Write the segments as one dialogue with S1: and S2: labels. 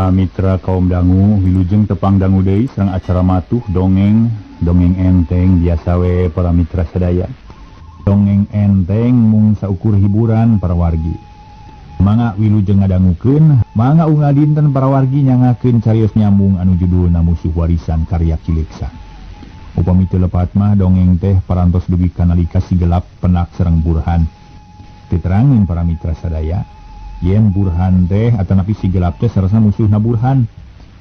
S1: Para mitra kaum dangu wilujeng tepang dangu deui sareng acara matuh dongeng dongeng enteng biasa we para mitra sadaya. Dongeng enteng mung saukur hiburan para wargi. Mangga wilujeng ngadangukeun, mangga unggal dinten para wargi nyangakeun carios nyambung anu judulna Musuh Warisan karya Ki Leksa. Upami teu lepat mah dongeng teh parantos dugi ka nalika si gelap penak sareng Burhan. Diterangin para mitra sadaya, yen Burhan teh atanapi si gelap teh sarasna musuhna Burhan.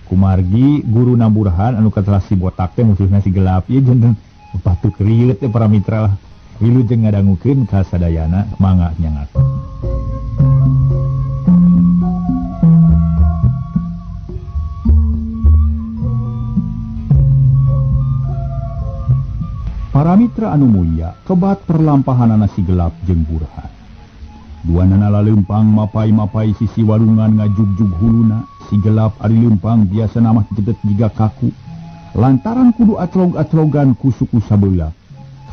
S1: Kumargi guruna Burhan anu katelah si botak teh musuhna si gelap. Ieu janten patuk rieuh teh para mitra lah. Wilujeng ngadangukeun ka sadayana mangga nyangat. Para mitra anu mulia, kebat perlampahanana si gelap jeung Burhan. Duanana laleumpang mapai-mapai sisi walungan ngajugjug huluna, si gelap ari leumpang biasa mah jedet jiga kaku. Lantaran kudu atrog-atrogan ku suku sabeula,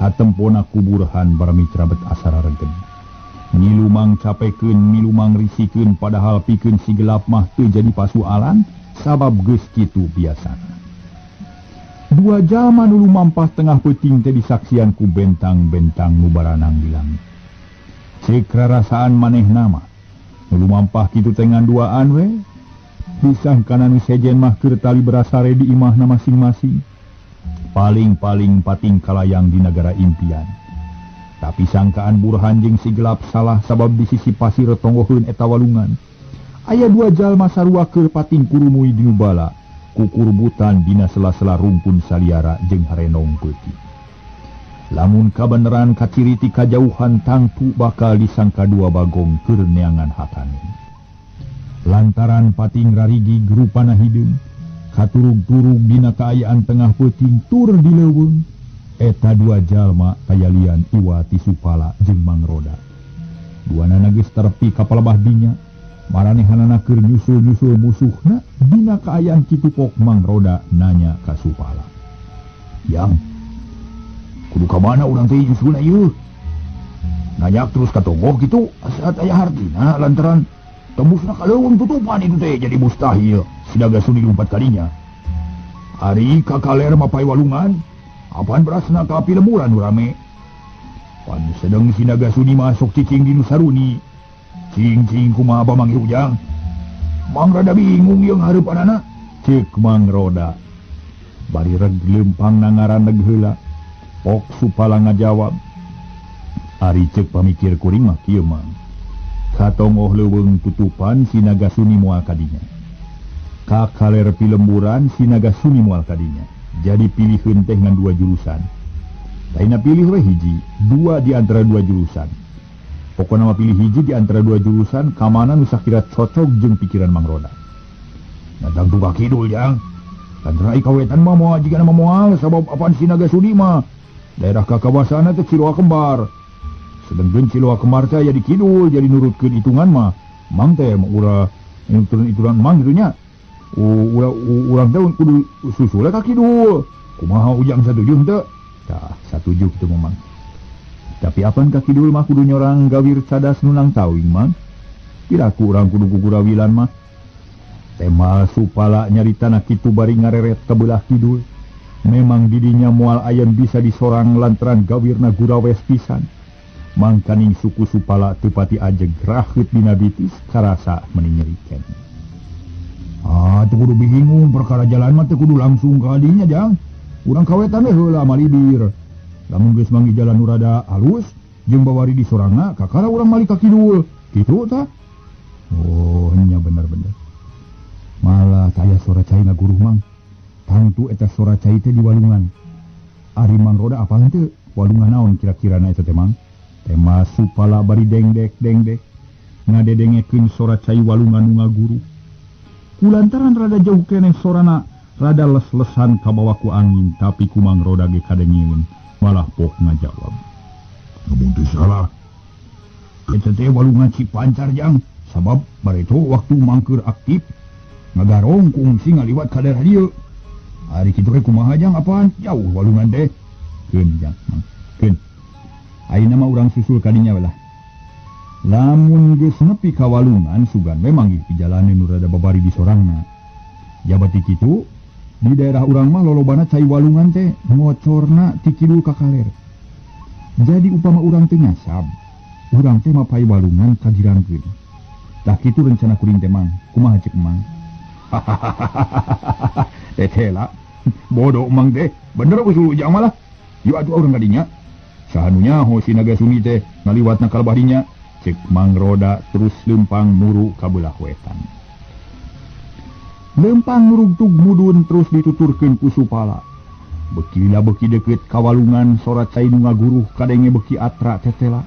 S1: katempona ku Burhan para mitra bet asara regen. Milumang capekeun, milumang risikeun, padahal pikeun si gelap mah teu jadi pasualan sabab geus kitu biasana. Dua jalma nu lumampah tengah peuting teh disaksian ku bentang-bentang nu baranang di langit. Cek rarasaan manehna mah nu lumampah kitu teh ngan duaan we. Disangkana nu sejen mah keur tali berasare di imahna masing-masing. Paling-paling pating kalayang di nagara impian. Tapi sangkaan Burhan jeung si gelap salah sabab di sisi pasir tonggoheun eta walungan. Aya dua jalma sarua keur pating kurumui di nu bala. Kukurbutan dina sela-sela rumpun saliara jeung harenong peuting. Lamun kabeneran kaciri ti kajauhan tangtu bakal disangka dua bagong keur neangan hatane. Lantaran pating rarigi rupana hideung, katurug-turug dina kaayaan tengah peuting tur di leuweung, eta dua jalma kayalian Iwa ti Supala jeung Mang Roda. Duanana geus terepi ka palebah dinya. Maranehanana keur nyusul-nyusul musuhna dina kaayaan kitu pok Mang Roda nanya ka Supala. "Yang, kudu ka mana urang teh nyusulna ieu?" Nanyak terus ka tonggoh kitu asa aya hartina lantaran tembusna ka leuweung tutupan itu teh jadi mustahil sidaga suni lumpat kalinya. Ari ka kaler mapai walungan, apan berasna ka api lemburan nu rame. Pan sedeng sinaga suni masuk cicing di nu saruni. Cing-cing kumaha pamanggih ujang. Mang rada bingung jeung hareupanana. Ceuk Mang Roda. Bari reg leumpang nangaraneg heula. Pok Supala ngajawab. Ari ceuk pamikir kuring mah kieu Mang. Katongoh leuweung tutupan sinaga suni moal kadinya. Ka kaler pilemburan sinaga suni moal kadinya. Jadi pilihkeun teh ngan dua jurusan. Lainna pilih we hiji, dua di antara dua jurusan. Pokona mah pilih hiji di antara dua jurusan, kamana nu sakira cocok jeung pikiran Mang Roda. Datang tu ka kidul jang. Lantaran ai kawetan mah moal jigana mah moal sabab apaan sinaga suni mah. Daerah ka kawasanna teh Ciloa Kembar. Sedengkeun Ciloa Kembar teh aya di kidul, jadi nurutkeun hitungan mah Mang teh mah urang nurutkeun hitungan Mang kitu nya. Urang teh kudu susul ka kidul. Kumaha ujang satuju henteu? Tah, satuju kitu mah Mang. Tapi apan ka kidul mah kudu nyorang gawir cadas nunang tawing Mang. Piraku urang kudu gugurawilan mah. Temal Supala nyaritana kitu bari ngareret ka beulah kidul. Memang didinya moal ayeun bisa disorang lantaran gawirna gurawes pisan. Mangkaning suku Supala teu pati ajeg raheut dina bitis karasa meni nyerikeun. Ah, teu kudu bingung perkara jalan mah teu kudu langsung ka dinya jang. Urang kawetan we heula malibir. Lamun geus manggih jalan nu rada halus jeung bawari di sorangna kakara urang malik ka kidul. Kitu tah? Oh, nya bener-bener. Malah taya sora cai ngaguruh Mang. Tangtu eta sora cai teh di walungan. Ari Mang Roda apal henteu? Walungan naon kira-kirana eta teh Mang? Tema Supala bari dengdek-dengdek ngadedengekeun sora cai walungan nu ngaguruh. Kulantaran rada jauh keneh sorana rada les-lesan kabawa ku angin tapi ku Mang Roda ge kadengeun. Malah pok ngajawab. Lamun teu salah. Eta teh walungan Cipancar jang. Sabab bareto waktu mangkeur aktif ngagarong kungsi ngaliwat ka daerah dieu. Ari kitu ge kumaha jang apaan? Jauh walungan teh. Keun jang, Mang. Keun. Ayeuna mah urang susul ka dinya we lah. Lamun geus nepi ka walungan sugan we manggih pijalaneun nu rada babari di sorangna. Jabati kitu di daerah urang mah lolobana cai walungan teh ngocorna ti kidul ka kaler. Jadi upama urang teh nyasab, urang teh mapai walungan ka girangkeun. Tah kitu rencana kuring teh Mang, kumaha ceuk Mang? Tetela, bodoh Mang teh, bener usul ujang malah. Yuk atuh urang ka dinya. Saha nu nyaho si naga sunyi teh ngaliwatna ka lebah dinya. Ceuk Mang Roda terus lempang muru ka beulah wetan. Lempang nurugtug mudun terus dituturkeun ku Supala. Beuki lila beuki deukeut ka walungan sora cai nu ngaguruh kadenge beuki atra tetela.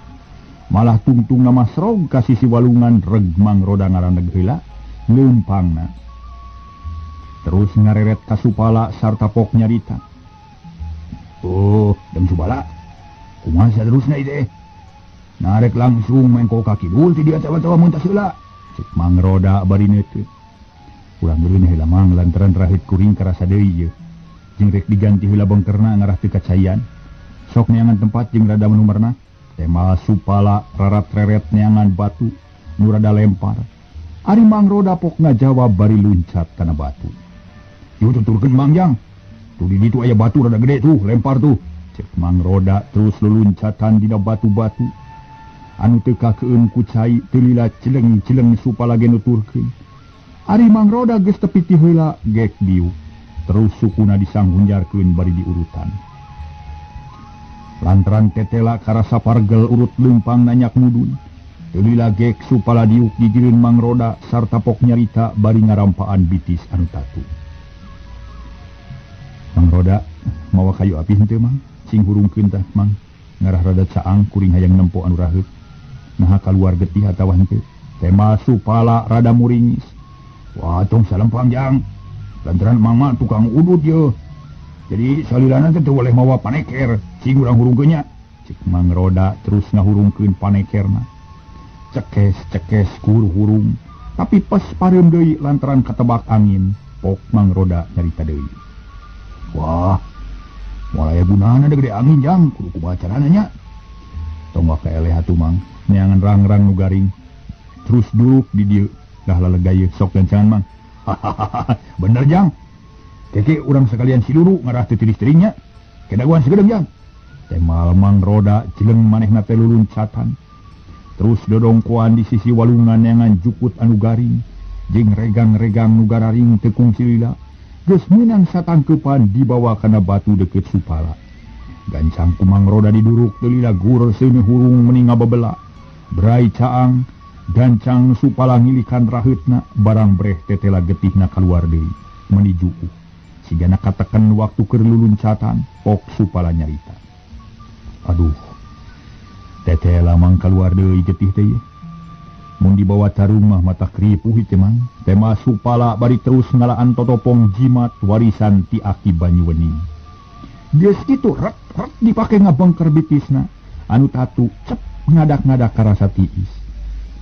S1: Malah tungtung nama srog ka sisi walungan reg Mang Roda ngaraneg heula lempangna. Terus ngareret ka Supala sarta pok nyarita. Oh, dan Supala, kumaha saterusna ieu teh? Narek langsung mengko ka kidul ti dia tawa-tawa mun tas heula. Ceuk Mang Roda bari neuteut. Urang geureun heula Mang lantaran rahit kuring karasa deui ieu. Jeung rek diganti heula bengkerna ngarah teu kacaian. Sok neangan tempat jeung rada menumerna. Tema Supala rarat-reret neangan batu nu rada lempar. Ari Mang Roda pok ngajawab bari luncat kana batu. Ieu tuturkeun Mang Jang. Tuh di ditu aya batu rada gede tuh, lempar tuh. Cek Mang Roda terus luluncatan dina batu-batu. Anu teu kakeun ku cai teu lila celeng-celeng Supala ge nuturkeun. Ari Mang Roda geus tepi ti heula gek diuk. Terus sukuna disanghunjarkeun bari diurutan. Lantaran tetela karasa pargel urut lempang nanyak mudun. Teu lila gek Supala diuk digireun Mang Roda sarta pok nyarita bari ngarampaan bitis anu tatu. Mang Roda mawa kayu api henteu Mang, cing hurungkeun tah Mang. Ngarah rada caang kuring hayang nempo anu raheut. Naha kaluar getih atawa henteu. Tema Supala rada muringis. Wah, tong salempang jang. Lantaran Mang mah tukang udut ye. Jadi salilana teh teu boleh mawa paneker, cing urang hurungkeun nya. Cek Mang Roda terus ngahurungkeun panekerna. Cekes-cekes kur hurung, tapi pas pareum deui lantaran katebak angin, pok Mang Roda nyarita deui. Wah, moal aya gunana da gede angin jang, kudu kumaha carana nya. Tong waka eleh atuh Mang, neangan rang-rang nu garing. Terus duruk di dieu. Dah lalega ieu sok gancangan Mang. Bener jang. Keke urang sekalian siluru ngarah teu tiris-tiringnya. Kedaguan segedeng jang. Temal Mang Roda jeleng manehna teh luluncatan. Terus dodongkoan di sisi walungan neangan jukut anu garing jeung regang-regang nu gararing teu kungsi lila. Geus meunang satangkeupan dibawa kana batu deukeut Supala. Gancang ku Mang Roda diduruk teu lila gur seuneuh hurung meni ngababela. Brai caang gancang Supala ngilikan raheutna barang breh tetela getihna kaluar deui meuni juuh. Sigana kateken waktu keur luluncatan pok Supala nyarita. Aduh, tetela mang kaluar deui getih teh. Mun dibawa tarung mah mata kripuh teh Mang. Tema Supala bari terus ngalaan totopong jimat warisan ti Aki Banyuwening. Geus kitu ret-ret dipake ngabengker bitisna anu tatu cep ngadak-ngadak karasa tiis.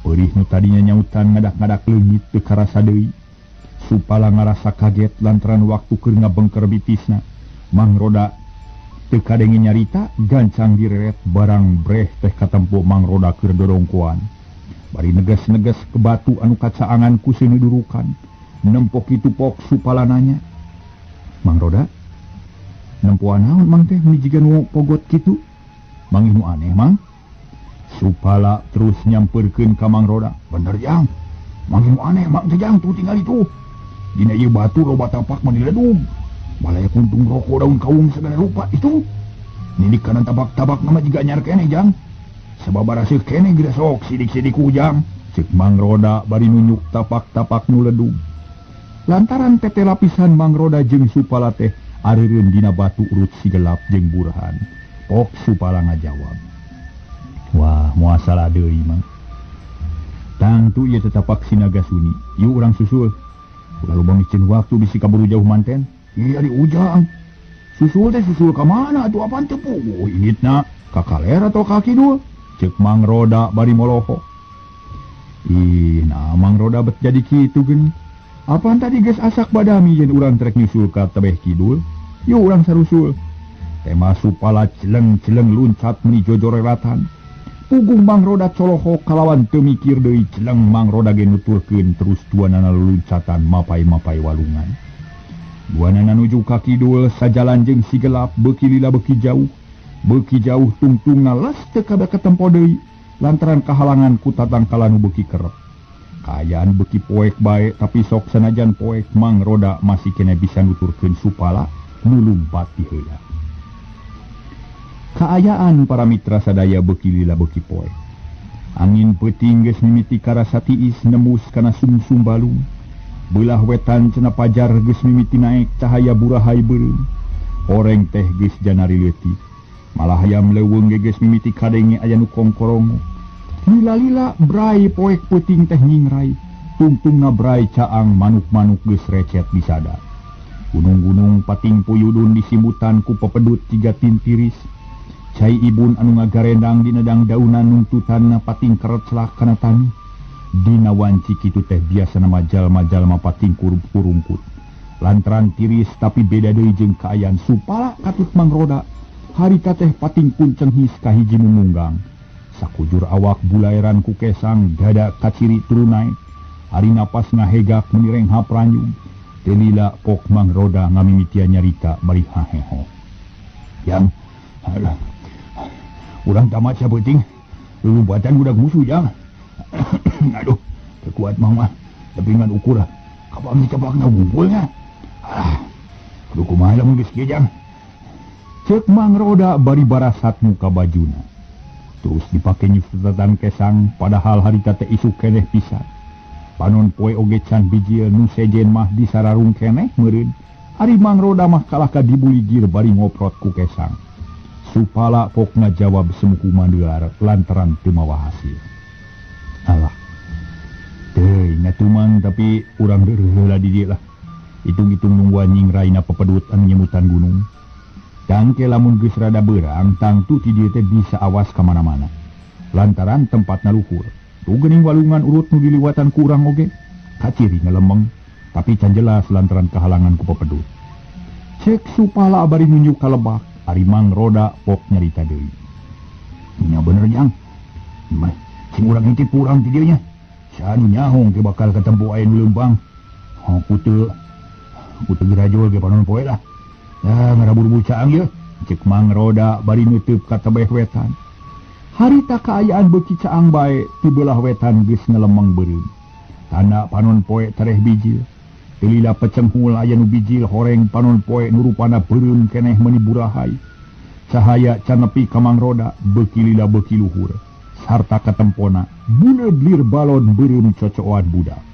S1: Peurih nu tadinya nyautan ngadak-ngadak leungit teu karasa deui. Supala ngarasa kaget lantaran waktu keur ngabengker bitisna. Mang Roda teu kadenge nyarita gancang direret barang breh teh katempo Mang Roda keur dodongkoan. Bari neges-neges ke batu anu kacaangan ku seuneu durukan. Nempo kitu pok Supala nanya. Mang Roda, nempoan naon Mang teh meuni jiga nu pogot kitu? Mangih nu aneh Mang. Supala terus nyamperkeun ka Mang Roda. Bener jang. Mangih nu aneh Mang teh jang tuh tinggal itu. Dina ieu batu loba tapak mah diledug. Balaya kuntung rokok daun kaung segala rupa itu. Nilik kana tabak-tabak nama jiga anyar keneh jang. Sababaraha keneh geus sok sidik-sidik ujang. Ceuk Mang Roda bari nunjuk tapak-tapak nu ledug. Lantaran tete lapisan Mang Roda jeung Supala teh areureun dina batu urut si gelap jeung Burhan. Pok Supala ngajawab. Wah, moal salah deui Mang. Tangtu ieu tetapak si naga suni. Yuk urang susul. Ulah lubang micin waktu bisi kaburu jauh manten. Iya di ujang. Susul teh susul ka mana atuh apaan teu puguh inditna ka kaler atau ka kidul? Ceuk Mang Roda bari moloho. Ih, nah Mang Roda bet jadi kitu geun. Apaan tadi geus asak badami yen urang trek nyusul ka tebeh kidul? Yuk urang sarusul. Tema Supala celeng-celeng luncat meni jojorelatan. Puguh Mang Roda colohok kalawan teu mikir deui jeleng Mang Roda ge nuturkeun terus duanana luluncatan mapai-mapai walungan. Duanana nuju ka kidul sajalan jeung si gelap beuki lila beuki jauh. Beuki jauh tungtungna las teu kada katempo deui lantaran kahalangan ku tatangkalan nu beuki kerep. Kaayaan beuki poek bae tapi sok sanajan poek Mang Roda masih kena bisa nuturkeun Supala nu lumpat ti heula. Kaayaan para mitra sadaya beuki lila beuki poek. Angin peuting geus mimiti karasa tiis nembus kana sungsum balung. Beulah wetan cenah pajar geus mimiti naek cahaya burahai beureum. Horeng teh geus janari leutik. Malah hayam leuweung ge geus mimiti kadenge aya nu kongkorongo. Lila-lila brai poek peuting teh nyingrai. Tungtungna brai caang manuk-manuk geus recet disada. Gunung-gunung pating puyudun disimbutan ku pepedut tiga tintiris. Cai ibun anu ngagarendang dina dangdaunan nungtutanna pating kereclak kana tani. Dina wanci kitu teh biasana mah jalma-jalma pating kurungkut. Lantaran tiris tapi beda deui jeung kaayaan Supala katut Mang Roda. Harita teh pating puncenghis ka hiji mumunggang. Sakujur awak bulaeran ku kesang dada kaciri turun naek. Ari napas ngahegak meuni renghap ranyung. Teu lila pok Mang Roda ngamimitian nyarita bari haheho. Yang alah urang tamat sapenting lulumpatan budak musuh jang. Aduh, teu kuat Mang mah. Tapi ngan ukur kapan dicabakna wungkulnya. Alah, kudu kumaha lamun geus kieu jang. Ceuk Mang Roda bari barasat muka bajuna. Terus dipake nyusutan kesang padahal harita teh isuk keneh pisan. Panon poe oge can bijil nu sejen mah disararung keneh meureun. Ari Mang Roda mah kalah ka dibuligir bari ngoprot ku kesang. Supala pok ngajawab semuku mandular lantaran teu mawa hasil. Alah, teuing atuh Mang tapi urang deureuh heula di dieu lah. Hitung-hitung nungguan nyingraina pepedut anu nyemutan gunung. Tangke lamun geus rada beurang tangtu ti dieu teh bisa awas ka mana-mana. Lantaran tempatna luhur. Tuh geuning walungan urut nu diliwatan ku urang oge. Kaciri ngelemeng tapi can jelas lantaran kahalangan ku pepedut. Cek Supala bari nunjuk ka lebak. Ari Mang Roda pok nyarita deui. Nya bener jang. Mah sing urang intip urang ti dieu nya. Saha nu nyahong ge bakal katempo aya nu leumpang. Oh ku teu gerajol ge panon poe lah. Dah ngaraburu caang ieu. Ceuk Mang Roda bari neuteub ka tebeh wetan. Harita kaayaan beuki caang bae ti beulah wetan geus ngelemeng beureum. Tanda panon poe tereh bijil. Lila pecenghul aya nu bijil horeng panon poe nu rupana beureum keneh meuni burahai. Cahaya can nepi ka Mang Roda beuki lila beuki luhur. Sarta katempona buleud lir balon beureum cocoan budak.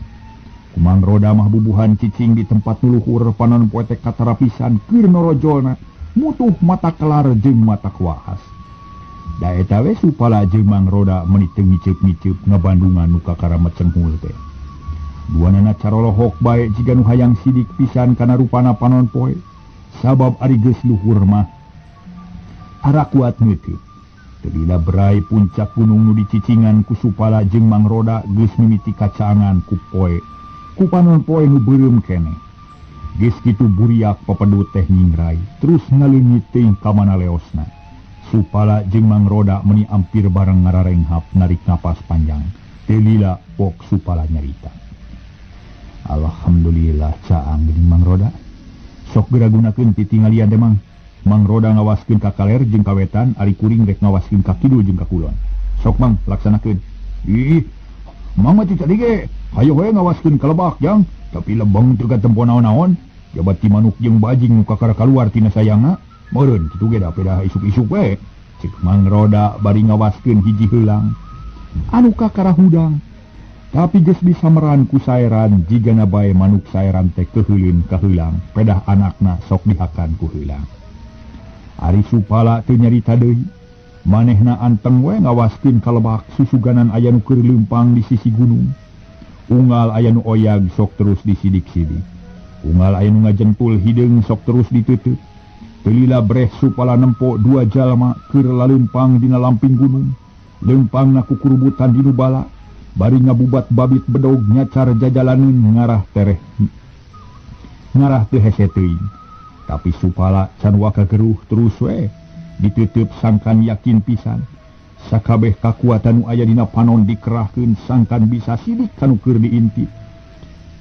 S1: Ku Mang Roda mah bubuhan cicing di tempat nu luhur panon poe teh katarapisan keur norojolna mutuh mata kelar jeung mata kuahas. Da eta we Supala jeung Mang Roda meuni teu ngiceup-ngiceup ngabandungan nu kakara mecenghul teh. Duanana carolohok bae jiga nu hayang sidik pisan kana rupana panon poe. Sabab ari geus luhur mah ara kuat neuteut. Teu lila berai puncak gunung nu dicicingan ku Supala jeung Mang Roda geus mimiti kacaangan ku poe. Ku panon poe nu beureum keneh. Geus kitu buriak pepedut teh nyingrai terus ngaleungit teuing ka mana leosna. Supala jeung Mang Roda meuni ampir bareng ngararenghap narik napas panjang. Teu lila pok Supala nyarita. Alhamdulillah caang geuning Mang Roda. Sok geura gunakeun titingalian teh Mang. Mang Roda ngawaskeun ka kaler jeung ka wetan, ari kuring rek ngawaskeun ka kidul jeung ka kulon. Sok Mang laksanakeun. Ih, Mang mah ti tadi ge hayo we ngawaskeun ka lebak jang, tapi lebeng teu katempo naon-naon. Jabat ti manuk jeung bajing nu kakara kaluar tina sayangna. Meureun kitu ge da pedah isuk-isuk we. Ceuk Mang Roda bari ngawaskeun hiji heulang anu kakara hudang. Tapi geus disameran ku saeran jigana bae manuk saeran teh keuheuleun ka heulang, pedah anakna sok dihakan ku heulang. Ari Supala teu nyarita deui, manehna anteng we ngawaskeun ka lebak susuganan aya nu keur leumpang di sisi gunung. Unggal aya nu oyag sok terus disidik-sidik. Unggal aya nu ngajentul hideung sok terus ditutup. Teu lila breh Supala nempo dua jalma keur laleumpang dina lamping gunung. Leumpangna kukurubutan di nu bala. Bari ngabubat babit bedog nyacar jajalaneun ngarah tereh ngarah teu hese teuing. Tapi Supala can waka geruh terus we ditutup sangkan yakin pisan. Sakabeh kakuatan nu aya dina panon dikerahkeun sangkan bisa sidik kanu keur diintip.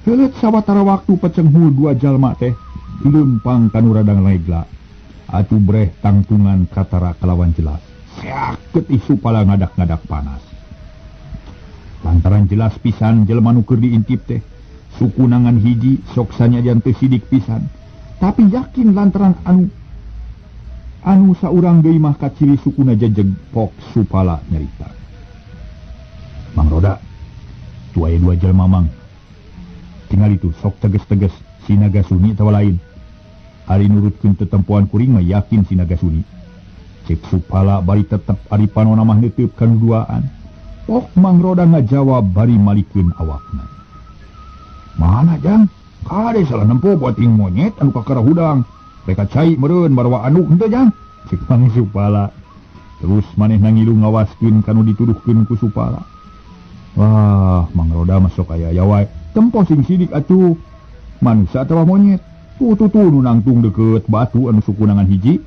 S1: Heuleut sawatara waktu pecenghul dua jalma teh leumpang kanu radang regla. Atuh breh tangtungan katara kalawan jelas. Seaket isu pala ngadak-ngadak panas. Lantaran jelas pisan jelema nu keur diintip teh suku nangan hiji sok sanyajan teu sidik pisan. Tapi yakin lantaran anu saurang deui mah kaciri sukuna jejeg pok Supala nyarita. Mang Roda, tu aya dua jelema mang. Tingal itu sok teges-teges si Nagasuni atawa lain. Ari nurutkeun tetempoan kuring mah yakin si Nagasuni. Cek Supala bari tetep ari panona mah neuteub kanu duaan. Pok Mang Roda ngajawab bari malikeun awakna. Mana jang? Kade salah nempo buat ing monyet anu kakara hudang. Reka cai meureun barwa anu henteu jang. Cek Mang Supala. Terus manehna ngilu ngawaskeun kanu dituduhkeun ku Supala. Wah, Mang Roda mah sok aya-aya wae. Tempo sing sidik atuh. Manusia atawa monyet. Tuh tuh tuh nu nangtung deukeut batu anu sukunangan hiji.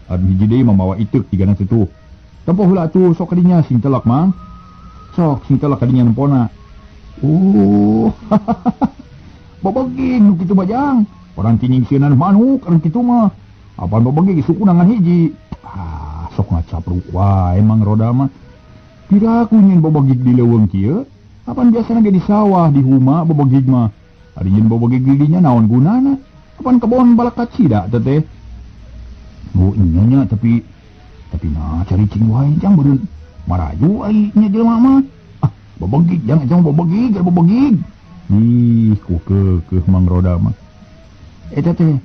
S1: Anu hiji deui mah mawa iteuk jigana teh tuh. Tempo heula atuh sok kadinya sing telak Mang. Sok sing telak kadinya nempona. Boboging nu kitu mah jang. Orang tinyingsieunan manuk anu kitu mah. Apaan boboging sukunangan hiji. Ah, sok ngacapruk wae Mang Roda mah. Piraku nyin bobogig di leuweung kieu? Apaan biasana ge di sawah di huma bobogig mah. Ari nyin bobogig di dinya naon gunana? Apaan kebon balak kacida teh. Oh nya nya tapi nah cari cing wae jang beureun maraju ai nya jelema mah. Ah, bobogig jang jang bobogig, bobogig. Ih, ku keukeuh Mang Roda mah. Eta teh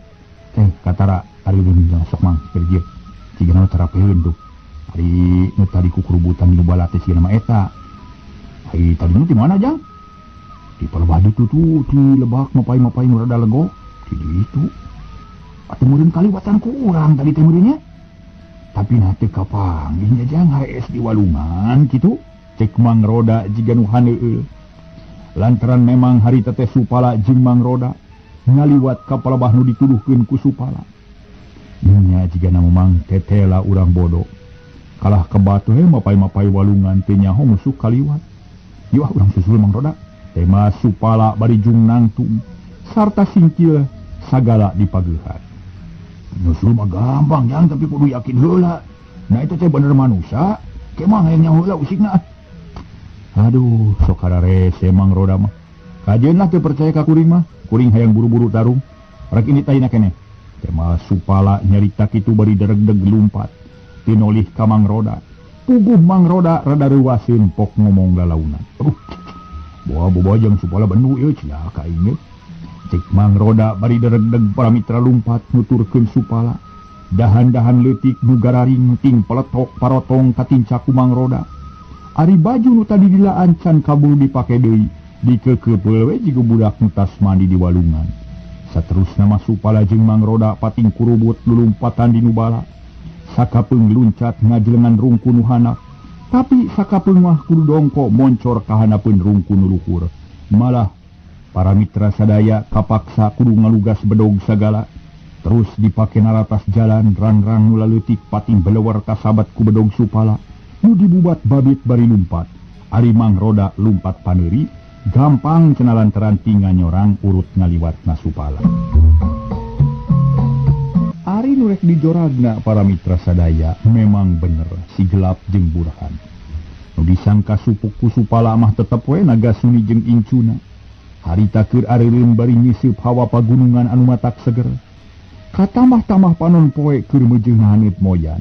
S1: teh katara ari jang sok Mang pergi. Cigana tarapeun tuh. Ari nu tadi kukurubutan nu bala teh sigana mah eta. Ai tadi nu di mana jang? Di palebah ditu tuh di lebak mapai-mapai nu rada lego. Di ditu. Atuh meureun kaliwatan ku urang tadi teh meureunnya. Tapi nah teu kapanggih nya jang harees di walungan kitu. Cek Mang Roda jiga nu haneueul. Lantaran memang harita teh Supala jeung Mang Roda ngaliwat ka palebah nu dituduhkeun ku Supala. Nya jigana memang tetela urang bodoh. Kalah ke batu he mapai-mapai walungan teu nyaho musuh kaliwat. Yuh urang susul Mang Roda. Tema Supala bari jung nangtung sarta singkil sagala dipageuhan. Nyusul mah gampang jang tapi kudu yakin heula. Nah itu teh bener manusia, kemang hayang nyaho heula usikna. Aduh, sok hararese Mang Roda mah. Kajeun lah teu percaya ka kuring mah. Kuring hayang buru-buru tarung. Rek ini tayina keneh. Tema Supala nyarita kitu bari deregdeg lumpat. Tinolih ka Mang Roda. Puguh Mang Roda rada reuwaseun pok ngomong lalaunan. Aduh. Boa-boa jeung Supala bendu ieu cilaka aing ye. Cek Mang Roda bari deregdeg para mitra lumpat nuturkeun Supala. Dahan-dahan leutik nu gararing ting peletok parotong katincak ku Mang Roda. Ari baju nu tadi dilaan can kabur dipake deui, dikeukeupeul we jiga budak nu tas mandi di walungan. Saterusna mah Supala jeung Mang Roda pating kurubut lulumpatan di nu bala. Sakapeung luncat ngajelengan rungku nu handap, tapi sakapeung mah kudu dongko moncor ka handapeun rungku nu luhur. Malah para mitra sadaya kapaksa kudu ngalugas bedog sagala. Terus dipake naratas jalan rang-rang nu laleutik pating belewar kasabat ku bedog Supala. Nu dibubat babit bari lumpat. Ari Mang Roda lumpat paneuri, gampang cenah lantaran tinga nyorang urut ngaliwatna Supala. Ari nu rek dijoragna para mitra sadaya memang bener si gelap jeung Burhan. Nu disangka supuk ku Supala mah tetep we Nagasuni jeung incuna. Harita keur areureun bari nyiseup hawa pagunungan anu matak seger. Katambah-tambah panon poe keur meujeun haneut moyan.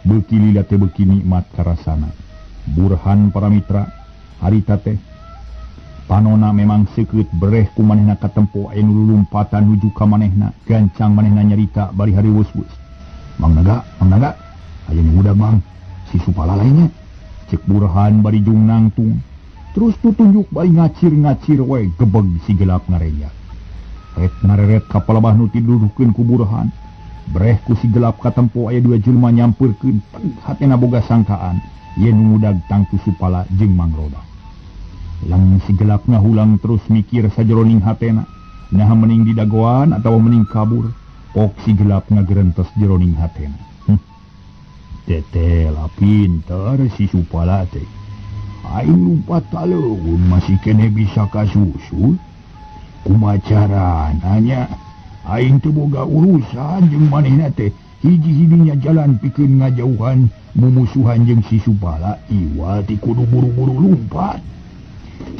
S1: Beuki lila teh beuki nikmat karasana. Burhan para mitra harita teh panona memang seukeut bereh ku manehna katempo aya nu lulumpatan nuju ka manehna, gancang manehna nyarita bari hariweus-weus. Mang Naga, aya nu budak Mang, si Supala lainnya. Cek Burhan bari jung nangtung. Terus tutunjuk bari ngacir-ngacir we gebeg si gelap ngareya. Ret ngareret ka palebah nu tiduduhkeun ku Burhan. Breh ku si gelap katempo aya dua jelema nyampeurkeun, hatena boga sangkaan yen nu ngudag tangtu Supala jeung Mang Roda. Lang si gelap ngahulang terus mikir sajeroning hatena, naha mending didagoan atawa mending kabur. Pok si gelap ngagerentes jeroning hatena. Tetela pinter si Supala teh. Aing lumpat taleuun masih kene bisa kasusul. Kumaha carana nya? Aing teu boga urusan jeung manehna teh. Hiji-hijinya jalan pikeun ngajauhan mumusuhan jeung si Supala iwal ti kudu buru-buru lumpat.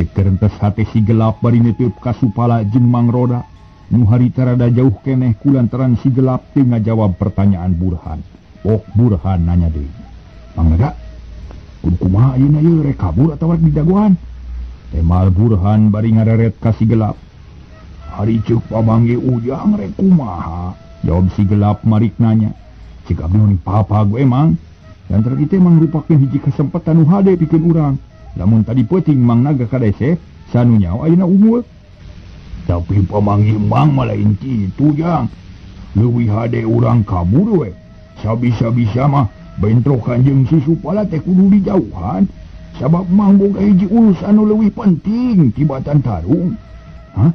S1: Cekerentes hate si gelap bari neuteub ka Supala jeung Mang Roda. Nu harita rada jauh keneh kulantaran si gelap teu ngajawab pertanyaan Burhan. Ok Burhan nanya deui. Mang Naga, kudu kumaha ayeuna ieu rek kabur atawa rek dijagoan? Temal Burhan bari ngareret ka si gelap. Ari ceuk pamangge Ujang rek kumaha? Jawab si gelap marik nanya. Cik abdi mah papa gue emang. Lantaran itu emang rupakeun hiji kesempatan nu hade pikeun urang. Lamun tadi peuting Mang Naga ka dese, sanu nyawa ayeuna unggul. Tapi pamangge Mang mah lain kitu Jang. Leuwih hade urang kabur we. Sabisa-bisa mah bentrokan jeung si Supala teh kudu dijauhan. Sabab Mang boga hiji urusan nu leuwih penting tibatan tarung. Hah?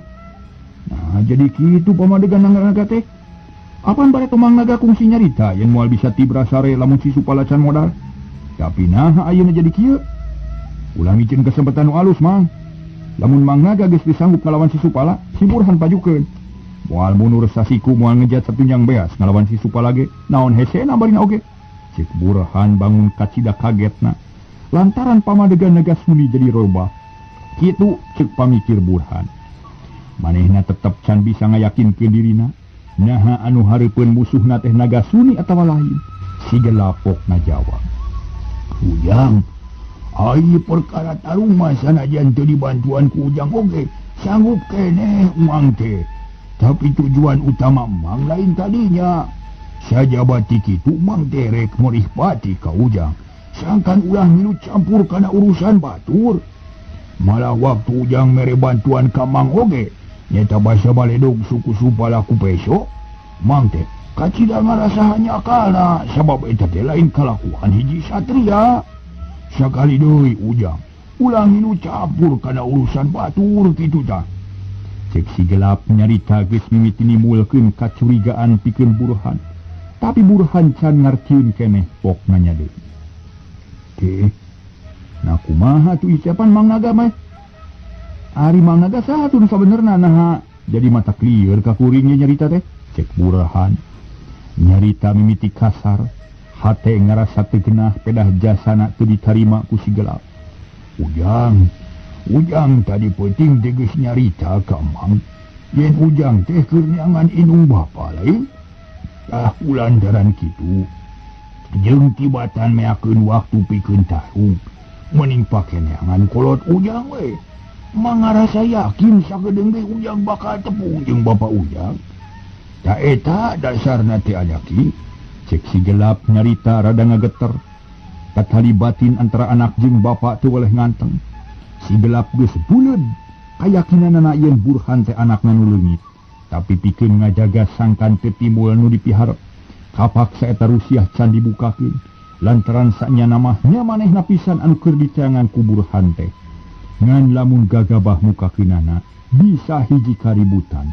S1: Nah, jadi kitu pamadegan Naga teh. Apan bareto Mang Naga kungsi nyarita yen moal bisa tibra sare lamun si Supala can modal. Tapi naha ayeuna jadi kieu? Ulah micin kesempatan nu alus Mang. Lamun Mang Naga geus disanggup ngalawan si Supala, si Burhan pajukeun. Moal mundur sasiku moal ngejat satunjang beas ngalawan si Supala ge. Naon hesena barina oge. Cek Burhan bangun kacida kagetna. Lantaran pamadegan Naga Suni jadi robah. Kitu cek pamikir Burhan. Manehna tetep can bisa ngayakinkeun dirina. Naha anu hareupeun musuhna teh Naga Suni atawa lain. Si gelapok ngajawab. Ujang, ai perkara tarung mah sanajan teu dibantuan ku Ujang oge, sanggup keneh Mang teh. Tapi tujuan utama Mang lain tadinya. Sajaba ti kitu Mang teh rek merih pati ka Ujang. Sangkan ulah milu campur kana urusan batur. Malah waktu Ujang mere bantuan ka Mang oge, nyata basa baledog suku Supala ku peso, Mang teh kacida ngarasa hanyakalna sabab eta teh lain kalakuan hiji satria. Sakali deui Ujang, ulah ngilu campur kana urusan batur kitu tah. Cek si gelap nyarita geus mimiti nimbulkeun kacurigaan pikeun Burhan. Tapi Burhan can ngartieun keneh pok nanya deui. Teh, nah kumaha tuh icapan Mang Naga mah? Ari Mang Naga saha tuh nu sabenerna naha jadi mata klieur ka kuringnya nyarita teh. Cek Burhan nyarita mimiti kasar, hate ngarasa teu genah pedah jasana teu ditarima ku si gelap. Ujang, Ujang tadi peuting teh geus nyarita ka Mang yen Ujang teh keur neangan indung bapa lain. Tah kulantaran kitu jeung tibatan meakeun waktu pikeun tarung mending pake neangan kolot Ujang we. Mang ngarasa yakin sakedeung ge Ujang bakal tepung jeung bapa Ujang. Ta eta dasarna teh anyaki. Cek si gelap nyarita rada ngageter. Tatali batin antara anak jeung bapa teu weleh nganteng. Si gelap geus buleud kayakinanana yen Burhan teh anakna nu leungit. Tapi pikeun ngajaga sangkan teu timbul nu dipiharep. Kapaksa eta rusiah can dibukakeun lantaran sanyana mah nya manehna pisan anu keur diceangan ku Burhan teh. Ngan lamun gagabah mukakeunana bisa hiji kaributan.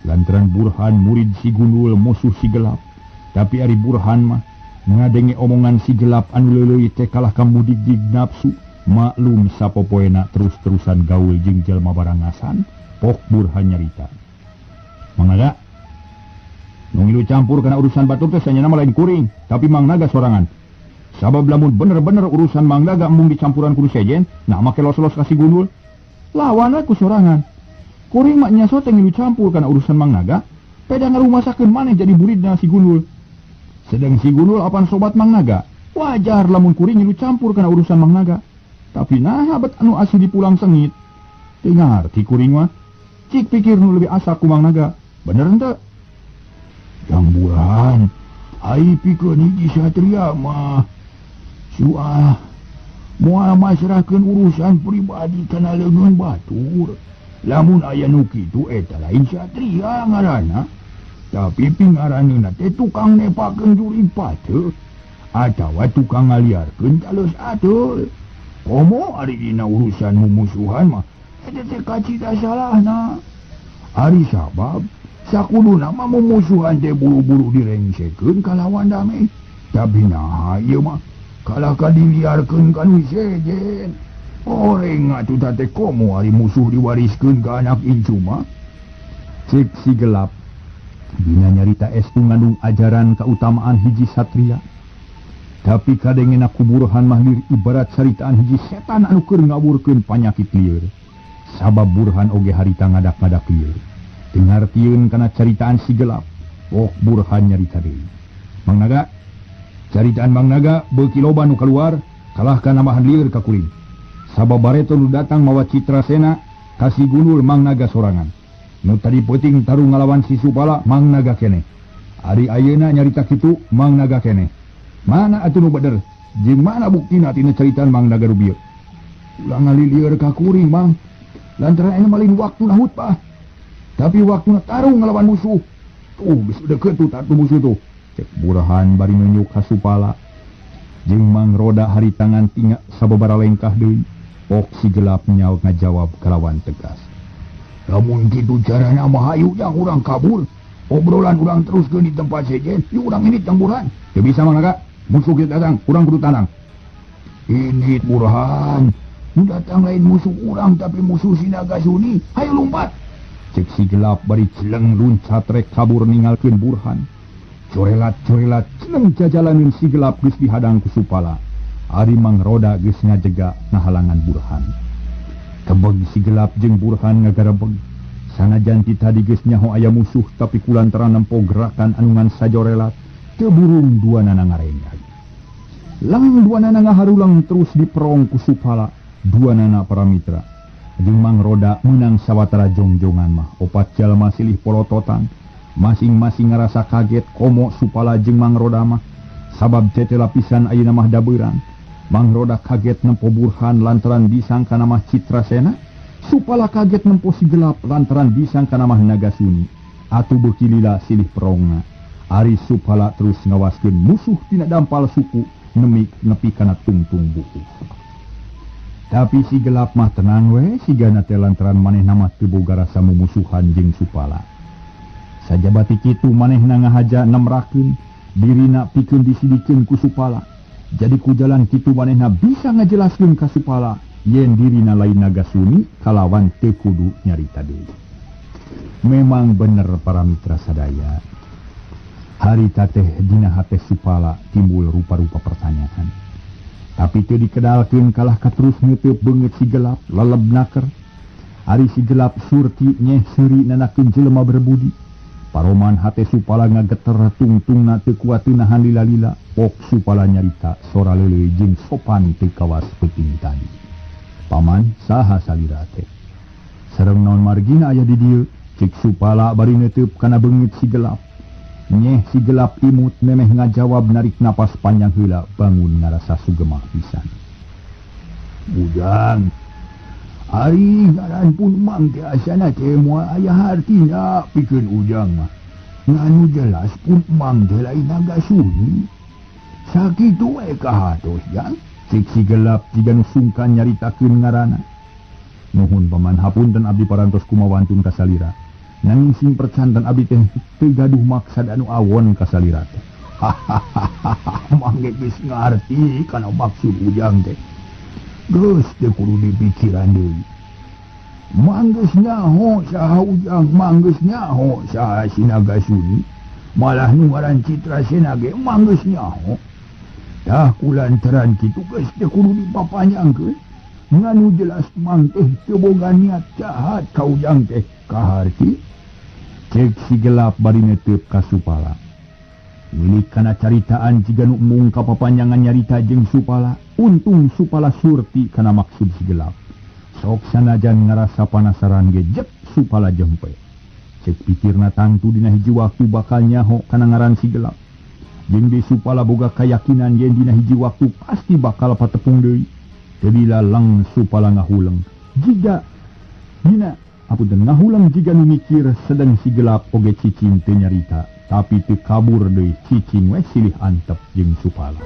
S1: Lantaran Burhan murid si Gundul musuh si gelap. Tapi ari Burhan mah ngadenge omongan si gelap anu leuleuy teh kalah kamudig-dig nafsu. Maklum sapopoena terus-terusan gaul jeung jelema barangasan. Pok Burhan nyarita. Mang Naga, nu ngilu campur kana urusan batur teh sanyana mah lain kuring, tapi Mang Naga sorangan. Sabab lamun bener-bener urusan Mang Naga embung dicampuran kudu sejen, nah make los-los ka si Gundul. Lawan ku sorangan. Kuring mah nya sote ngilu campur kana urusan Mang Naga, peda ngarumasakeun maneh jadi muridna si Gundul. Sedang si Gundul apan sobat Mang Naga, wajar lamun kuring ngilu campur kana urusan Mang Naga. Tapi nah bet anu asli dipulang sengit. Teu ngarti kuring mah. Cik pikir nu leuwih asa ku Mang Naga. Bener henteu? Jang Burhan, ai pikeun hiji satria mah suah moal masrahkeun urusan pribadi kana leungeun batur. Lamun aya nu kitu eta lain satria ngaranna. Tapi pingaraneuna teh tukang nepakeun jurig pateuh atawa tukang ngaliarkeun talus ateul. Komo ari dina urusan mumusuhan mah eta teh kacida salahna. Ari sabab sakuduna mah mumusuhan teh buru-buru direngsekeun kalawan damai. Tapi nah ieu mah kalah ka diliarkeun ka nu sejen. Oreng atuh teh komo ari musuh diwariskeun ka anak incu mah. Cek si gelap. Dina nyarita estu ngandung ajaran kautamaan hiji satria. Tapi kadengena ku Burhan mah lir ibarat caritaan hiji setan anu keur ngawurkeun panyakit lieur. Sabab Burhan oge harita ngadak-ngadak lieur. Teu ngartieun kana caritaan si gelap. Ok Burhan nyarita deui. Mang Naga, caritaan Mang Naga beuki loba nu kaluar, kalahkan nambahan lieur ka kuring. Sabab bareto nu datang mawa Citrasena ka si Gundul Mang Naga sorangan. Nu tadi peuting tarung ngalawan si Supala Mang Naga keneh. Ari ayeuna nyarita kitu Mang Naga keneh. Mana atuh nu bener? Jeung mana buktina tina caritaan Mang Naga nu bieu? Ulah ngalilieur ka kuring Mang. Lantaran ayeuna malin waktuna hutbah. Tapi waktuna tarung ngalawan musuh. Tuh geus deukeut tuh tatu musuh tuh. Cek Burhan bari nunjuk ka Supala. Jeung Mang Roda haritangan tingak sababaraha lengkah deui. Ok si gelap nyaut ngajawab kalawan tegas. Lamun kitu carana mah hayu yang urang kabur. Obrolan urang teruskeun di tempat sejen, yuk urang ini tang Burhan. Teu bisa Mang Naga, musuh kita datang, urang kudu tanang. Ini Burhan, nu datang lain musuh urang tapi musuh si Naga Suni. Hayu lompat. Cek si gelap bari celeng luncat rek kabur ninggalkeun Burhan. Corelat-corelat celeng jajalaneun si gelap geus dihadang ku Supala. Ari Mang Roda geus ngajega ngahalangan Burhan. Kebeg si gelap jeung Burhan ngagarebeg. Sanajan ti tadi geus nyaho aya musuh tapi kulantaran nempo gerakan anu ngan sajorelat teu burung duanana ngarengag. Lang duanana ngaharulang terus diperong ku Supala, duanana para mitra. Jeung Mang Roda meunang sawatara jongjongan mah opat jalma silih polototan. Masing-masing ngarasa kaget komo Supala jeung Mang Roda mah. Sabab cete lapisan ayeuna mah dabeurang. Mang Roda kaget nempo Burhan lantaran disangka mah Citrasena. Supala kaget nempo si gelap lantaran disangka mah Nagasuni. Atuh beuki lila silih perongna. Ari Supala terus ngawaskeun musuh tina dampal suku nemi nepi kana tungtung buku. Tapi si gelap mah tenang we sigana teh lantaran manehna mah teu boga rasa mumusuhan jeung Supala. Sajabati kitu manehna ngahaja nemrakeun dirina pikeun disidikeun ku Supala. Jadi ku jalan kitu manehna bisa ngajelaskeun ka Supala yen dirina lain Nagasuni kalawan teu kudu nyarita deui. Memang bener para mitra sadaya. Harita teh dina hate Supala timbul rupa-rupa pertanyaan. Tapi teu dikedalkeun kalah ka terus neuteub beungeut si gelap leleb naker. Ari si gelap surti nyeh seuri nanakeun jelema berbudi. Paroman hate Supala ngageter tungtungna teu kuat nahan lila-lila. Pok Supala nyarita sora leuleuy jeung sopan teu kawas peuting tadi. Paman saha salira teh? Sareng naon margina aya di dieu? Cek Supala bari neuteub kana beungeut si gelap. Nyeh si gelap imut memeh ngajawab narik napas panjang heula bangun ngarasa sugema pisan. Ujang, ari ngaran pun Mang teh asana teh moal aya hartina pikeun Ujang mah. Nganu jelas pun Mang teh lain Nagasuni. Sakitu we kahatos jang. Cek si gelap jiga nu sungkan nyaritakeun ngaranna. Nuhun paman hapunten abdi parantos kumawantun ka salira. Nanging sing percanten abdi teh teu gaduh maksad anu awon ka salira teh. Hahaha, Mang ge geus ngarti kana maksud Ujang teh. Geus teu kudu dipikiran deui. Mang geus nyaho saha Ujang, Mang geus nyaho saha si Nagasuni. Malah nu ngaran Citrasena ge Mang geus nyaho. Tah kulantaran kitu geus teu kudu dipapanjangkeun. Nganu jelas Mang teh teu boga niat jahat ka Ujang teh kaharti. Cek si gelap bari neuteub ka Supala. Milik kana caritaan jiga nu mung kapapanjangan nyarita jeung Supala, untung Supala surti kana maksud si gelap. Sok sanajan ngarasa panasaran ge jep Supala jempe. Cek pikirna tangtu dina hiji waktu bakal nyaho kana ngaran si gelap. Jeung di Supala boga kayakinan yen dina hiji waktu pasti bakal patepung deui. Teu dilalang Supala ngahuleng. Jiga dina apunten ngahuleng jiga nu mikir sedeng si gelap oge cicing teu nyarita. Tapi teu kabur deui cicing we silih antep jeung Supala.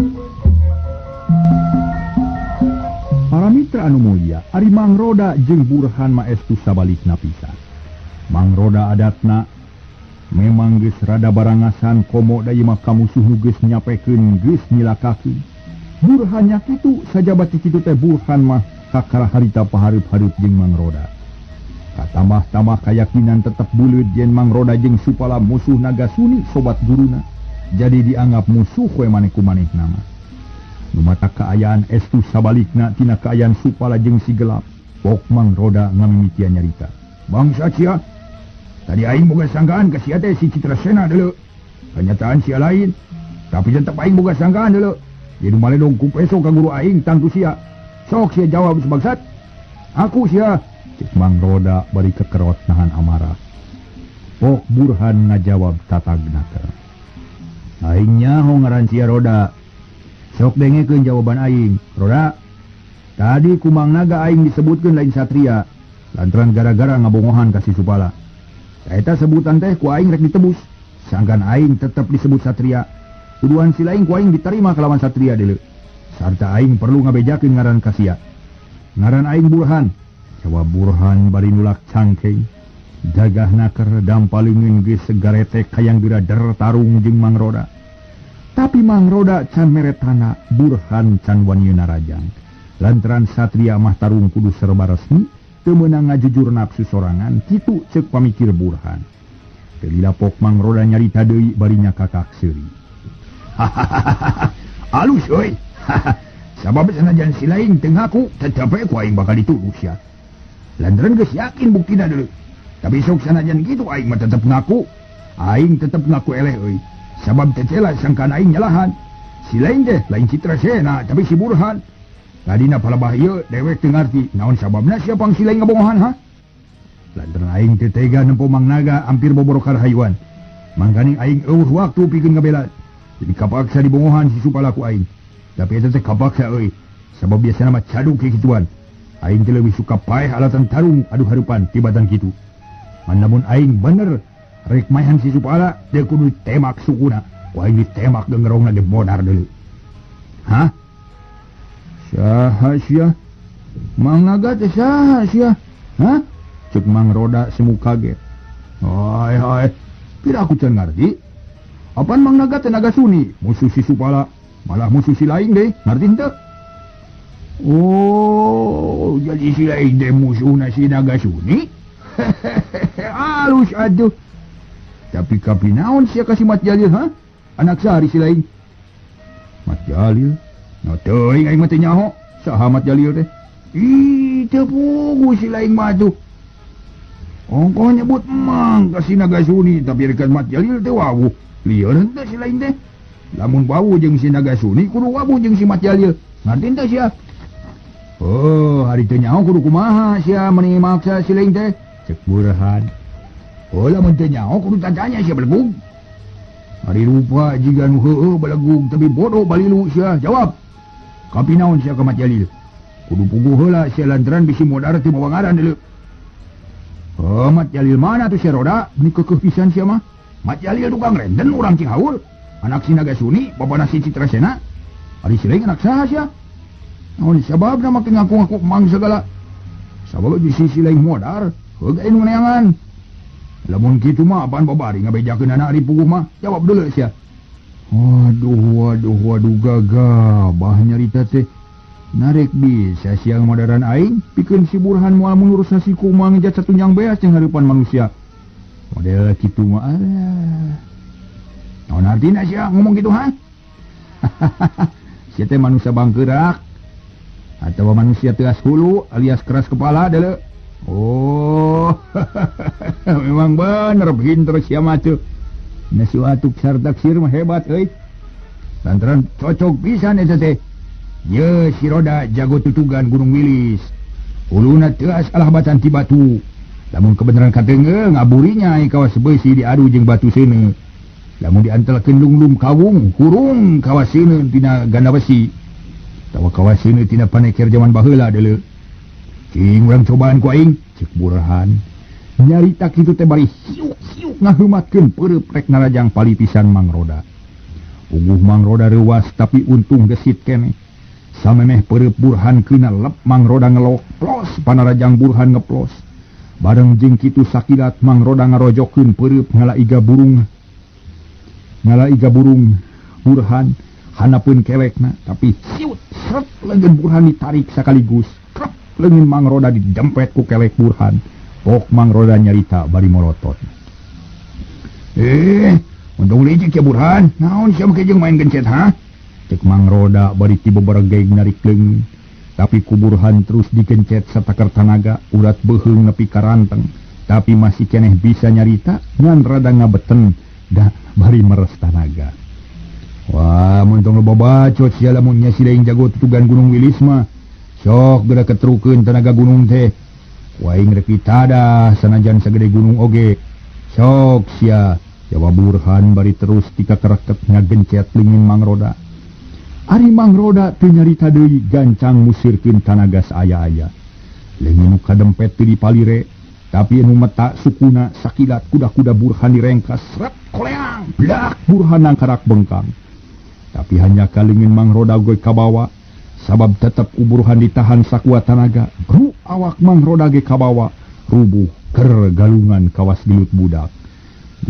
S1: Para mitra anu mulia, ari Mang Roda jeung Burhan maestu sabalikna pisan. Mang Roda adatna Memang geus rada barangasan komo da ieu mah kamusuh nu geus nyapekeun geus nyilakakeun. Burhan nya kitu sajabati kitu teh Burhan mah kakara harita pahareup-hareup jeung Mang Roda. Katambah-tambah kayakinan tetep buleud yen Mang Roda jeung Supala musuh Naga Suni sobat guruna. Jadi dianggap musuh we maneh ku manehna mah. Nu matak kaayaan estu sabalikna tina kaayaan Supala jeung si gelap. Pok Mang Roda ngamimitian nyarita. Bangsa sia, tadi aing boga sangkaan ka sia teh si Citrasena deuleu. Kanyataan sia lain, tapi tetep aing boga sangkaan deuleu. Ieu nu maledong ku peso ka guru aing tangtu sia. Sok sia jawab sebangsat. Aku sia, cek Mang Roda bari kekerot nahan amarah. Pok Burhan ngajawab tatagna. Aing nyaho ngaran sia Roda. Sok dengekeun jawaban aing. Roda, tadi ku Mang Naga aing disebutkeun lain satria lantaran gara-gara ngabongohan ka si Supala. Eta sebutan teh ku aing rek ditebus. Sangkan aing tetep disebut satria. Tuduhan si lain ku aing diterima kelawan satria deuleu. Sarta aing perlu ngabejakeun ngaran ka sia. Ngaran aing Burhan. Jawab Burhan bari nulak cangkeng. Gagah naker dampaleungeun geus segaretek hayang geura der tarung jeung Mang Roda. Tapi Mang Roda can meretana, Burhan can wani narajang. Lantaran satria mah tarung kudu serba resmi, teu meunang ngajujur nafsu sorangan, kitu ceuk pamikir Burhan. Teu lila pok Mang Roda nyarita deui bari nyakakak seuri. Alus euy. Sabab sanajan si lain teu ngaku, tetep we ku aing bakal dituduh sia. Lantaran geus yakin buktina deuleu. Tapi sok sanajan kitu aing mah tetep ngaku. Aing tetep ngaku eleh euy. Sabab teh sangkaan aing nyalahan. Si lain teh lain Citrasena tapi si Burhan. Tadina palebah ieu dewek teu ngarti naon sababna sia pang si lain ngabongohan ha. Lantaran aing teu tega nempo Mang Naga hampir boborokar hayuan. Mangkaning aing eueuh waktu pikeun ngabela. Jadi kapaksa dibongohan si Supala ku aing. Tapi eta teh kapaksa euy. Sabab biasana mah caduk kikituan. Aing teh leuwih suka paeh alatan tarung adu harupan tibatan kitu. Namun aing bener rek maehan si Supala teu kudu temak sukuna. Ku aing ditemak gengerongna ge modar deuleu. Hah? Saha sia? Mang Naga teh saha sia? Hah? Cek Mang Roda semu kaget. Hai hai, pira aku can ngarti. Apan Mang Naga teh Naga Suni, musuh si Supala, malah musuh si lain deh, ngarti henteu? Oh, jadi si lain deh musuhna si Naga Suni? Halus aduh. Tapi kapi naon sia ka si Mat Jalil ha? Anak sahari si lain. Mat Jalil? No teuing aing mah teu nyaho. Saha Mat Jalil teh? Ih, teu puguh si lain mah atuh. Ongkoh nyebut mang ka si Naga Suni tapi rekan Mat Jalil teh wawuh. Lieur henteu si lain teh. Lamun wawuh jeung si Naga Suni kudu wawuh jeung si Mat Jalil. Ngarti henteu sia? Oh, hari teu nyaho kudu kumaha sia meuni maksa si lain teh? Cek Burhan. Oh, lamun teu nyaho kudu tatanya sia belegug. Ari rupa jiga nu heueuh belegug tapi bodoh balilu sia. Jawab. Kapi naon sia ka Mat Jalil? Kudu puguh heula sia lantaran bisi modar teu mawa ngaran deuleu. Oh, Mat Jalil mana tuh sia Roda? Meuni keukeuh pisan sia mah. Mat Jalil tukang renden urang Cihaur. Anak si Naga Suni, bapana si Citrasena. Ari si lain anak saha sia? Naon sababna make ngaku-ngaku mang segala? Sabab di sisi lain modar, heug anu neangan. Lamun kitu mah apaan babari ngabejakeun anak ari puguh mah? Jawab deuleu sia. Waduh waduh waduh gagabah nyarita teh. Narek bisa siang modaran aing pikeun si Burhan moal mundur sasiku mah ngejat satunjang beas jeung hareupan manusia. Model kitu mah alah. Naon artina sia ngomong kitu ha? Sia teh manusia bangkeurak atawa manusia teas hulu alias keras kepala deuleu. Oh, memang bener pinter sia mah tuh. Nasiwatuk sartaksir mah hebat euy. Lantaran cocok pisan eta teh. Ye si Roda jago tutugan Gunung Wilis. Huluna teas alah batan ti batu. Lamun kebenaran katengeung ngaburinya kawas beusi diadu jeung batu seuneu. Lamun diantelkeun lunglung kawung hurung kawas seuneu tina ganda besi. Tawa kawas seuneu tina paneker jaman baheula deuleu. Cing urang cobaan ku aing, cek Burhan. Nyarita kitu teh bari hiuk-hiuk ngaheumatkeun peureub rek narajang palipisan Mang Roda. Puguh Mang Roda reuwas tapi untung gesit keneh. Samemeh peureub Burhan keuna lep Mang Roda ngelok plos panarajang Burhan ngeplos. Bareng jeung kitu sakilat Mang Roda ngarojokeun peureup ngala iga burung. Ngala iga burung Burhan hanapeun kelekna tapi siut sret leungeun Burhan ditarik sakaligus. Krep leungeun Mang Roda didempet ku kelek Burhan. Pok Mang Roda nyarita bari morotot. Untung licik ya Burhan. Naon sia make jeung main gencet ha? Cek Mang Roda bari ti beberegeg narik leungeun. Tapi ku Burhan terus digencet satakar tanaga, urat beuheung nepi ka ranteng. Tapi masih keneh bisa nyarita ngan rada ngabeten da bari meres tanaga. Wah, mun tong loba bacot sia lamun nya si lain jago tutugan Gunung Wilis mah. Sok geura ketrukeun tanaga gunung teh. Waing rek ditadah sanajan sagede gunung oge. Sok sia, jawab Burhan bari terus dikakereket ngagencet leungeun Mang Roda. Ari Mang Roda teu nyarita deui gancang musirkeun tanaga saaya-aya. Leungeun nu kadempet teu dipalire, tapi anu meta sukuna sakilat kuda-kuda Burhan direngkas sret koleang, blak Burhan nangkarak bengkang. Tapi hanya ka leungeun Mang Roda ge kabawa, sabab tetep ku Burhan ditahan sakuat tanaga. Bru awak Mang Roda ge kabawa, rubuh ker galungan kawas gelut budak.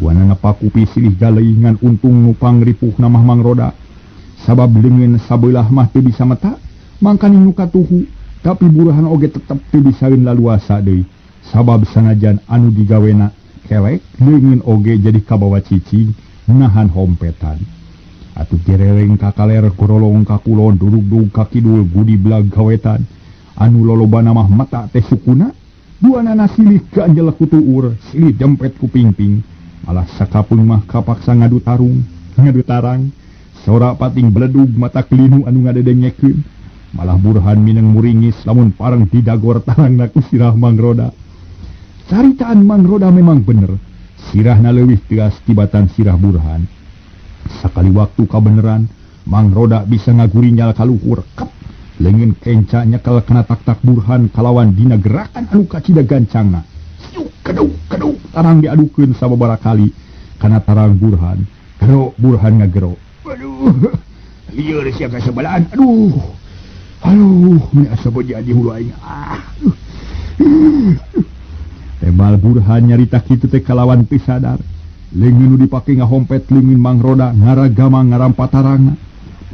S1: Duanana pakupi silih galeuy ngan untung nu pangripuhna mah Mang Roda. Sabab leungeun sabeulah mah teu bisa meta, mangkaning nu katuhu, tapi Burhan oge tetep teu bisaeun laluasa deui. Sabab sanajan anu digawena kelek, leungeun oge jadi kabawa cicing nahan hompetan. Atuh gereleng ka kaler, gorolong ka kulon, durugdug ka kidul, gudi blag kawetan. Anu lolobana mah mata teh sukuna, duanana silih ganjel ku tuur, silih dempet ku pingping. Malah sakapeung mah kapaksa ngadu tarung, ngadu tarang. Sora pating beledug mata kelinu anu ngadedengekeun. Malah Burhan mineng muringis lamun pareng didagor tarangna ku sirah Mang Roda. Caritaan Mang Roda memang bener. Sirahna leuwih tegas tibatan sirah Burhan. Sakali waktu kabeneran Mang Roda bisa ngagurinyal kaluhur. Kep, leungeun kenca nyekel kana tak-tak Burhan kalawan dina gerakan anu kacida gancangna. Siuk keduk keduk tarang diadukeun sababaraha kali kana tarang Burhan. Gero Burhan ngagero. Aduh, lieur sia ka sabelaan. Aduh. Aduh, meni asa beja di hulu aing. Ah. Tebal Burhan nyarita kitu teh kalawan teu sadar. Leungeun nu dipake ngahompet leungeun Mang Roda ngaragama ngarampa tarangna.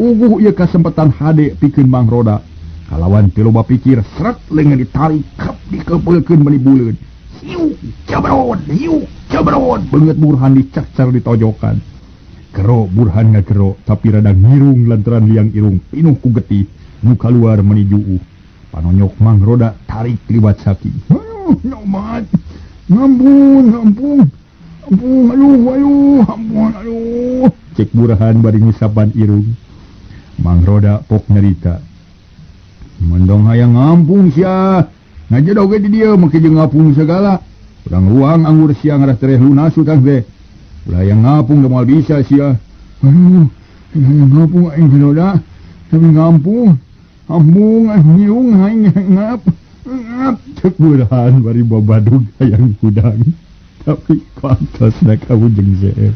S1: Uguh ieu kasempetan hade pikeun Mang Roda. Kalawan teu loba pikir, sret leungeun ditarik, kep dikepeulkeun meuni buleun. Siuk, jabrod, hiuk, jabrod. Beungeut Burhan dicakcar ditojokan. Gero Burhan ngagero tapi rada ngirung lantaran liang irung pinuh ku getih nu kaluar meuni juuh. Panonyok Mang Roda tarik liwat saking. Aduh, nomat. Ampun, ampun. Ampun, aduh, aduh, ampun, aduh. Cek Burhan bari ngusapan irung. Mang Roda pok nyarita. Mendong hayang ngampung sia. Ngajedog oge di dieu make jeung ngapung segala. Urang ruang anggur sia ngarah tereh lunas utang teh. Ulah yang ngapung da moal bisa sia. Aduh, hayang ngapung aing Roda. Tapi ngampung. Ampung aing ngiung aing ngap. Ngap cek Burhan bari babadug hayang hudang. Tapi kontosna ka Ujeng Seep.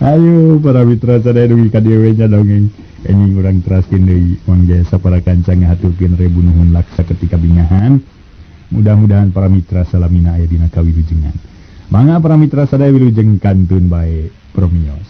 S1: Ayo para mitra sadaya dugi ka dieu we nya dongeng. Enjing urang teraskeun deui Mang Jasa para kanca ngahaturkeun rebu nuhun laksa ketika bingahan. Mudah-mudahan para mitra salamina aya dina kawilujengan. Mangga para mitra sadaya wilujeng kantun bae promios.